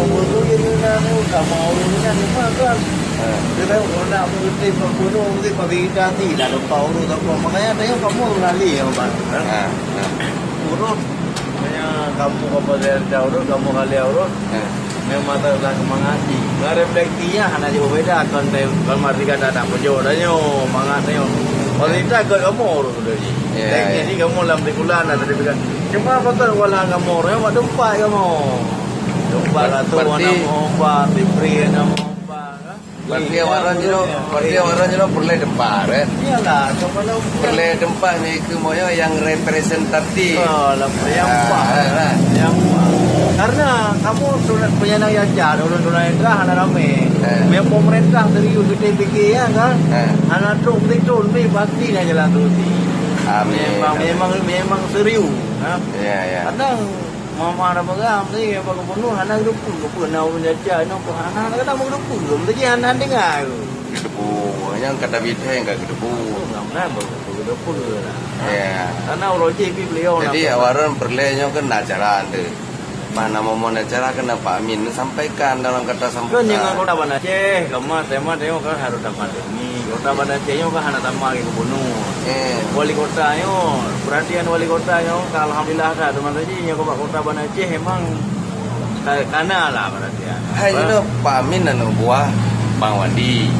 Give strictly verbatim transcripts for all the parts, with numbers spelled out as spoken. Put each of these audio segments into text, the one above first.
Ureueng tu jadi undang tu, kamoe ureueng nyan memang kan. Ha. Dia tahu kalau nak mengutip apa tu, mungkin pabrik tadi lah tempat ureueng tu. Makanya tanya kamoe ureueng ahli ya, Bang. Ha? Ha. Ha. Ureueng, makanya kamoe apa saya tahu tu, kamoe kali ureueng. Ha. Memang tak ada semangat ni. Nggak refleksinya hana jauh beda, kon, kon merdeka tak nak pojok dah nyo, mangat nyo. Pemerintah ikut kamoe ureueng tu tadi. Ya, ya. Teknik ni kamoe lam sekulah nak sertifikat. Cuma pasal wala kamoe, orang buat tempat kamoe. Tempat lah tu, berarti anak mau ubah, Febri anak mau ubah, kan? Berarti awak orang jinoe, berarti awak orang jinoe peureulèe teumpat, eh? Iyalah, kepala Peureulèe teumpat ni keu moyo nyang representatif. Oh, lah, yang Ah, pas. Lah. Yang pas. Karena kamoe sunat penyandang cacat, ureueng tunanetra hana ramé. Eh. Biar pemerintah serius geude pikir, ya kan? Eh. Hana trok beutôi ni pasti na jalan solusi. Amin. Memang, memang, memang serius, ha? Ya, ya. Kadang mama ada pegang, tapi apa gubernur hana geupeu, geupeu na ureueng cacat, na pun hana, kadang mau geupeu, mesti hana dengar. Geupeu, nyang kata bidai nyang ka geupeu. Enggak pernah baru geupeu lah. Ya. Karena uroe jih beliau Jadi, nak awak orang peureulèe nyoe kan acara tu. Mana momen acara kena Pak Amin sampaikan dalam kata Kan sambutan. Dengan kota Banda Aceh, kemas, tema tengok kan harus dapat ini. Kota Banda Aceh nyoe kan hana sama ke gubernur. Eh. Wali kota nyoe, perhatian wali kota nyoe kan alhamdulillah dah. Teman tadi nyoe ke kota Banda Aceh emang ka-, kana lah perhatian. Hai, Apa? Jinoe Pak Amin aneuk buah Bang Wandi.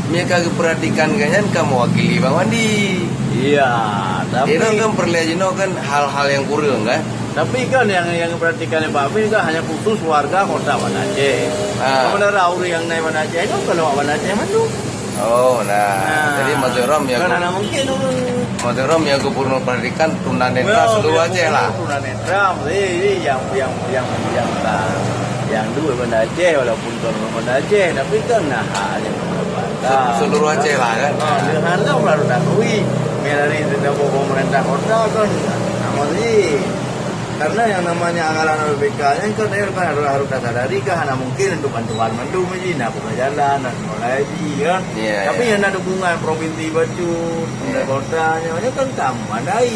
Mie ka geuperhatikan gobnyan ka mewakili Bang Wandi. Iya, tapi Jinoe kan peureulèe jinoe kan hal-hal yang kurang kan. Tapi kan yang, yang diperhatikan oleh Pak Amin kan hanya khusus warga kota Banda Aceh. Ah. Sementara ureueng nyang na Banda Aceh nyoe kan awak Banda Aceh mandum. Oh, nah. Nah. Jadi maksud Rom ya Kan gu-, hana mungkin ureueng maksud Rom ya gubernur perhatikan tunanetra Nah, seluruh Aceh lah. Tunanetra, eh, eh, yang, yang, yang, yang, yang dua Banda Aceh, walaupun kon Banda Aceh, tapi kan nah, hak aja pendapat. Se-, seluruh Aceh lah, kan? Ha, dengan harga baru tak kui. Mie dari tetamu pemerintah kota kan, nama sih? Karena yang namanya anggaran L P K ni kan, eh, kan harus, harus kita sadari kan, hana mungkin untuk bantuan mandum ji, nak buka jalan, nak sekolah ji, kan? Iya, Tapi iya. yang ada dukungan provinsi bacut, Iya. pemerintah kotanya, ya kan kamu mandai.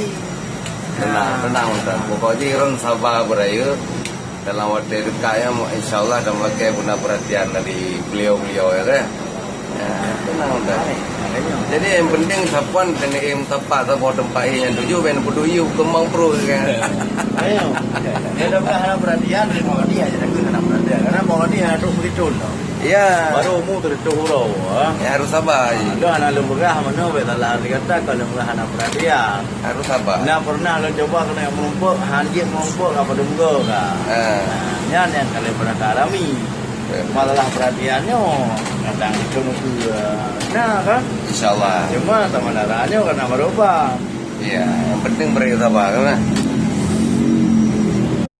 Tenang, Nah. tenang, Ustaz. Pokoknya Iran sabar beraya. Dalam watèe dekat nyoe, insya Allah, dan meulakèe guna perhatian dari beliau-beliau, ya kan? Ya, tenang, Ustaz. Jadi, yang penting sapuan keuneuk meusapat saboh teumpat nyang tuju, ben peuduyuh keumbang pro, kan? Ayo. Dia dah pernah hana perhatian dari Bang Adi aja, dah kena hana perhatian. Karena Bang Adi hana trok begitu, tau. Ya. Baru umur tujuh puluh uroe, ha? Ya, harus sabar, ya. Dah hana leumeurah, mana, baik salah dikata, kalau leumeurah hana perhatian. Harus sabar. Nah, pernah lôn cuba keuneuk meurumpok, hanjeuet meurumpok ka padum goe ka. Ah. Nah, nyan nyang ka lheueh pernah ka alami. Betul. Masalah perhatian nyoe, kadang itu nuku, nah, kan? Insya Allah. Cuma sama darah nyoe kena berubah. Iya, yang penting beri sabar, kan?